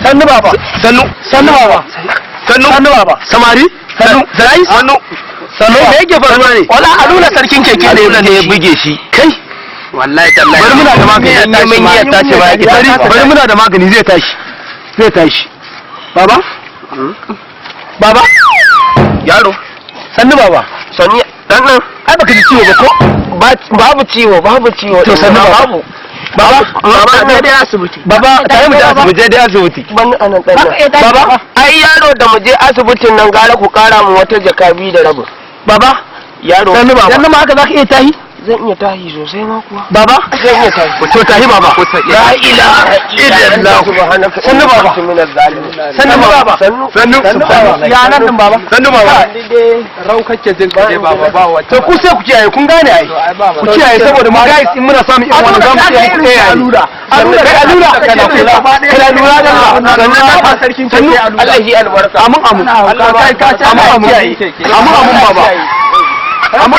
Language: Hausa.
Sannu baba. Sannu. Sannu baba. Sannu. Sannu baba. Samari. Sannu. Zarai. Sannu. Sannu. Me yake faruwa ne? Wala Alula sarkin keke ne Alula ne ya buge shi. Kai. Wallahi tallahi. Bari muna da magani ya tashi ma. Ya tashi ma. Bari bari muna da magani zai tashi. Zai tashi. Baba? Baba? Yaro. Sannu baba. Sannu. Dan nan. Ai baka ji ciwo ba ko? Babu ciwo, babu ciwo. To sannu baba. Babu. Baba, Baba ne dai asibiti. Baba, tare mu je asibiti. Mu je dai asibiti. Ban anan dan nan. Baba, Ai yaro da mu je asibitin nan gara ku kara mu wata jaka biyu da rabin. Baba, Yaro. Sannu baba. Sannu ma haka zaka iya tahi? Zan iya tahi sosai ma kuwa. Baba? Zan iya tahi. To tahi baba. La ilaha illallah. Subhanaka Sannu baba. minaz zalimin. Sannu baba. Sannu. Sannu. Baba. Ya nan din baba. Sannu baba. Rau kake jin ka dai baba ba wata. To ku sai ku kiyaye, kun gane ai. Ku kiyaye saboda mu guys in muna samun irin wannan zamu kiyaye ku kiyaye. Alura. Alura kai alura kana kula. Kana lura da Allah. Sannu ba sarkin keke alura. Allah shi albarka. Amin amin. Kai ka Amin amin. Amin amin baba. Amin.